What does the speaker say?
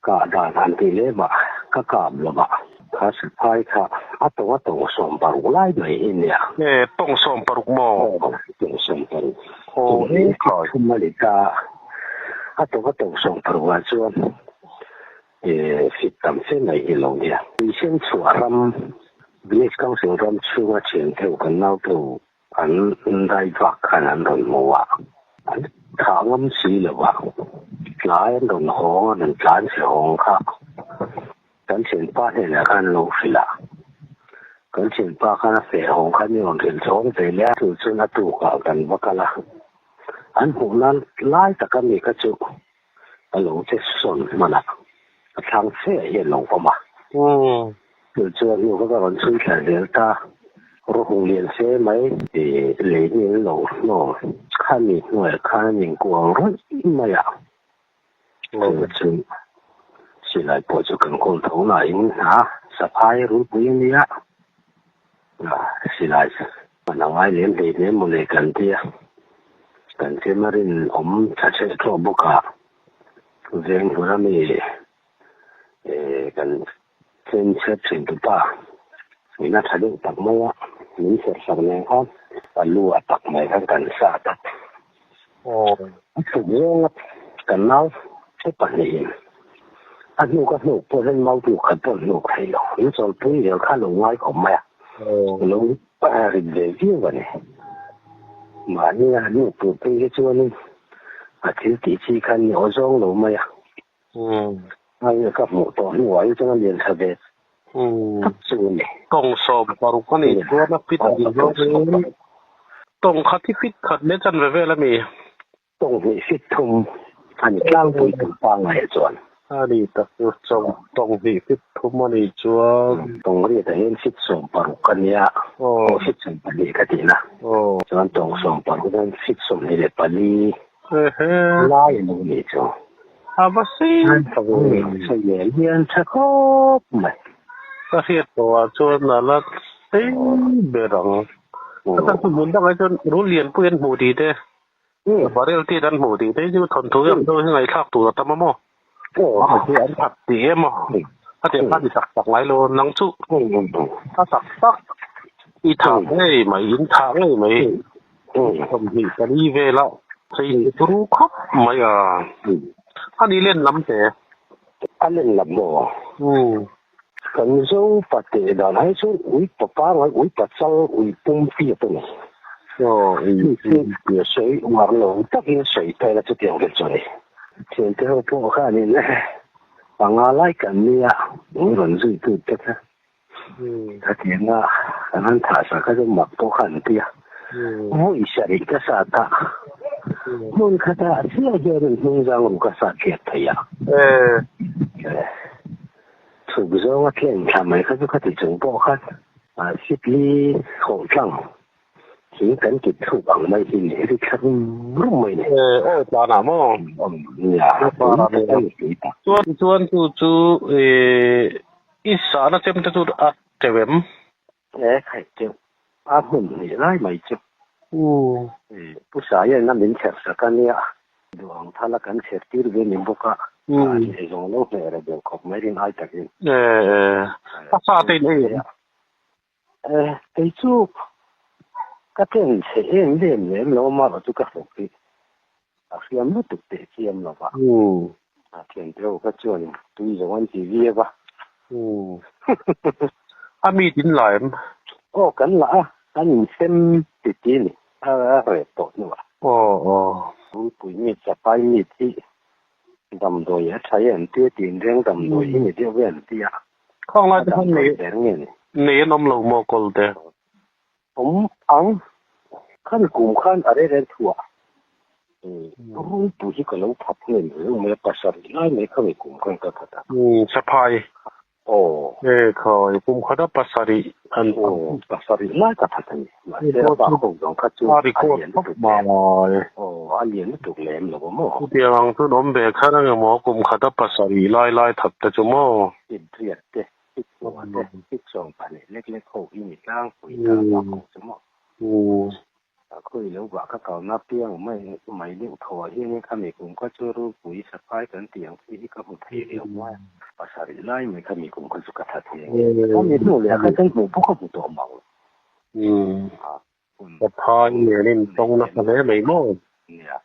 Kah dan han tih lem ah ka kap lo va, kha saphai kha a tawng a tawng 16 lai mai hi nia. E, tawng 16 maw? Aw, tawng 16. Tawng hi thum a ni ta. A tawng a tawng 16 ah chuan e fit tam fe mai hi lo nia. Tuisen chhuah ram, Village Council ram chhunga thian theuh kan nau theuh An dai vak khan an rawn hmu a, an thah ngam si lo a, tlai an rawn hawng a, rawn tlan chhe hawng kha kan thianpa hnenah khan an lo hrilh a, kan thianpa khan a feh hawng khan mi rawn hrilh chhawng ve leh a, chu chuan a tukah kan va kal a, an hmuh nan lai taka mi kha chu a lo che sawn hman a, a thlang fe ah hian lo awm a. Chu chuan hnu kha ka rawn chhui thla zel ta, rawhung lian fe mai lei hi an lo hnawm khami hnuaiah khan an inkuang rawih mai a. Chu chu silai pawh chu kan kawl tho nain a saphai rulpui a nia, silai hman a ngai lem hlei hle mawle kan tia, kan chem a rinawm tha ṭheh ṭhawh bawk a, veng hmuna mi kan chem chhiat ṭhin tu pa ina ṭha deuh tak mai a, min serh sak nen khan a lu a tak mai khan kan sat a, a chhuk zawnga kan nau te pahnihin a hnuk a hnuk pawh hian mau tluk khat pawh hnuk thei lo, in chawlpui zel kha lo ngai khawp mai a, lo rit ve viau a ni. Mahni a hnuk tur phei hi chuanin a thil tih chi khan ni aw zawng lo mai a. Hei ka hmuh tawh hnuah hi chuan a lian tha ve tak chu a ni. Tawng 16 a nih chuan a fit a ni zawngin tawng khat hi fit khat leh chanve vel a mi. Tawng hnih fit thum a ni tlangpui tur pangngai chuan. A ni tak chu chawng tawng hnih fit thum a nih chuan. Tawng riatah hian fit 16 a nia, aw fit 12 ka tihna. Chuan tawng 16 hian fit 24 lai a lo nih chu. A va sei ta ve. Sei leh lian tha khawp mai. Ka hriat tawhah chuan a la sei ber ang. Ka tan chu hmun dangah chuan rul lianpui an hmuh tih te. Barel tih an hmuh tih te chu thawnthu hi ang deuh hi ngaihthlak tur a tam a maw? Aw chu an that tih em aw? A tiang khan i tak tak ngai lo nang chu a tak tak i thah ngei mai in thah ngei mai 24 vela phei chu turu khawp mai a a ni len lam te. A len lam maw? Kan Mizo pa teh dan hi chuan ui pa pangai, ui pa chal, ui pum piat a ni. Chu chu sawi uar lo takin sawi ta ila chutiang vel chu a ni. Thiante ho pawh khanin panga lai kan nia min rawn zui tut te kha khatianga kan han thah sak kha chu mak pawh kha an ti a. Vawi sarih ka sat a, hmun khatah chiah hian hnungzang ru ka sat hriat thei a. Chhuk zawnga tleng thla mai kha chu khati chung pawh khan Sitli hawhtlang thing kan kit thluk ang mai hi ni, ri thla rum rum mai ni. E, aw tlan ah maw? Nia, tui tak a ni, tui tak. Chuan chuan chu chu e i sahna chem te chu a teuh em? E, khaih teuh. A hmun hnih lai mai chu. E, Pu Saia'n a min chherh sak a nia. Duh ang thala kan chher tir ve ni bawk a, a hneh zawng lo hneh reh deuh khawp mai rin ai takin. E, e, a sa te in ei em? E, kei chu ka ten chhe em lem lem lo amarawh chu ka hlawk hi a hriam lutuk teh chiam lo va. A thian te ho kha chuan tui zawng an ti viau a. A mi din la em? Aw kan la a, kan insem ti ti ni. A reh tawh hnuah. Aw aw. Rulpui meat, chapai meat hi damdawi a tha em tia tin reng damdawi hi ni deuh ve an ti a. Khawng lai te khan nei nei an awm lo maw kawl te? Awm ang. Khan kum khan a reh reng thuah rulpui hi ka lo that hnem reng mai a, pasarih lai mai kha mi kum khan ka that a. Chapai. Aw. E khawi, kum khata pasarih an tam. Aw, pasarih lai ka that a ni. Mahse a bak ho zawng kha chu a lian lutuk lem. Aw, a lian lutuk lem lo a maw? Chutiang ang chuan awm ve kher ang emaw, kum khata pasarih lai lai that te chu maw? Fit riat te, fit kua te, fit 12 lek lek ho hi ni tlangpui ta a bak ho chu maw? Khawi lo bah ka kalna piang mai mai deuh tho ah hianin khami kum kha chu rulpui saphai kan tih ang chi hi ka hmu thei riau mai a. Pasarih lai mai khami kum kha chu ka tha thei ang e. Khami hnu leh ah khan chuan hmuh pawh ka hmu tawh mang lo. Saphai nen in tawng nasa hle mai maw? Nia.